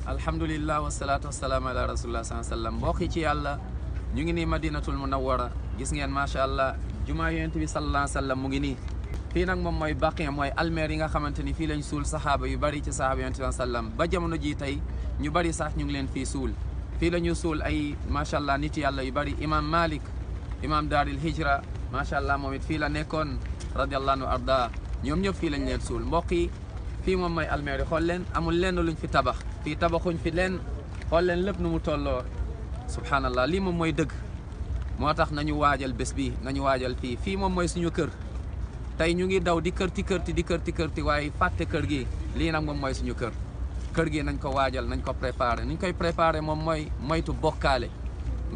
alhamdulillah wasalaatu wasalaamu ala rasulillah sallallahu alayhi wa sallam mbokk yi ci yàlla ñu ngi nii madinatul munawwara gis ngeen macha allah jumaa yonent bi sallallahu alayhi wa sallam mu ngi nii fii nag moom mooy baqi mooy almeer yi nga xamante ni fii lañ suul saxaaba yu bari ci saxaaba yonent bi sallam ba jamono ji tey ñu bari sax ñu ngi leen fii suul fii la ñu suul ay macha allah nit yàlla yu bari imam Malik imam daaril hijra macha allah moom it fii la nekkoon radiyallahu anhu arda ñoom ñëpp fii lañ leen suul mbokk yi fii moom mooy almeer yi xool leen amul lenn luñ fi tabax fii tabaxuñ fi leen xool leen lépp nu mu tolloo subhanallah lii moom mooy dëgg moo tax nañu waajal bés bi nañu waajal fii moom mooy suñu kër tey ñu ngi daw di kërti waaye fàtte kër gi lii nag moom mooy suñu kër gi nañ ko waajal nañ ko préparé niñ koy préparé moom mooy moytu bokkaale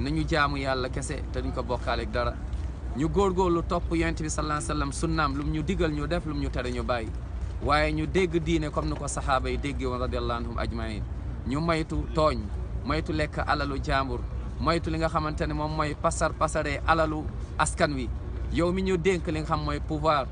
nañu jaamu yàlla kese te duñ ko bokkaale ak dara ñu góorgóorlu topp yonent bi sallallahu alayhi wa sallam sunnaam lu mu ñu digal ñu def lu mu ñu tere ñu bàyyi waaye ñu dégg diine comme ni ko saxaaba yi déggee woon radiyallahu anhum ajmain ñu moytu tooñ moytu lekk alalu jaambur moytu li nga xamante ne moom mooy pasaree alalu askan wi yow mi ñu dénk li nga xam mooy pouvoir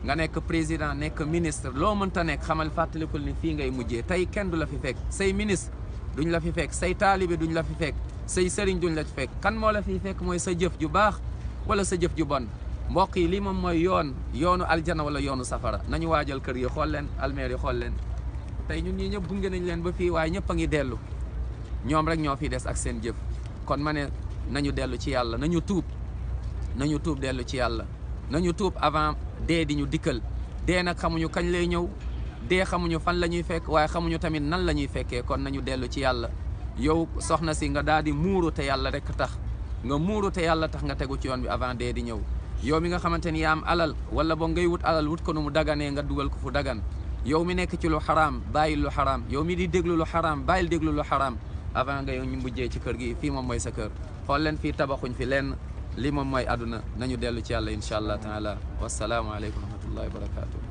nga nekk président nekk ministre loo mënta nekk xamal fàttalikul ni fii ngay mujjee tey kenn du la fi fekk say ministre duñ la fi fekk say taalibe duñ la fi fekk say sëriñ duñ la fi fekk kan moo la fi fekk mooy sa jëf ju baax wala sa jëf ju bon mbokk yi lii moom mooy yoonu aljana wala yoonu safara nañu waajal kër yi xool leen almeer yi xool leen tey ñun ñii ñëpp gunge nañ leen ba fii waaye ñëpp a ngi dellu ñoom rek ñoo fi des ak seen jëf kon ma ne nañu dellu ci yàlla nañu tuub dellu ci yàlla nañu tuub avant dee di ñu dikkal dee nag xamuñu kañ lay ñëw dee xamuñu fan la ñuy fekk waaye xamuñu tamit nan la ñuy fekkee kon nañu dellu ci yàlla yow soxna si nga daal di muuru te yàlla rek tax nga muuru te yàlla tax nga tegu ci yoon bi avant dee di ñëw yow mi nga xamante ni yaa am alal wala boo ngay wut alal wut ko nu mu daganee nga dugal ko fu dagan yow mi nekk ci lu xaraam bàyyil lu xaraam yow mi di déglu lu xaraam bàyyil déglu lu xaraam avant nga ñu mujjee ci kër gi fii moom mooy sa kër xool leen fii tabaxuñ fi lenn lii moom mooy àdduna nañu dellu ci yàlla incha allah taala wasalaamu aleykum wa rahmatullahi wa barakatuh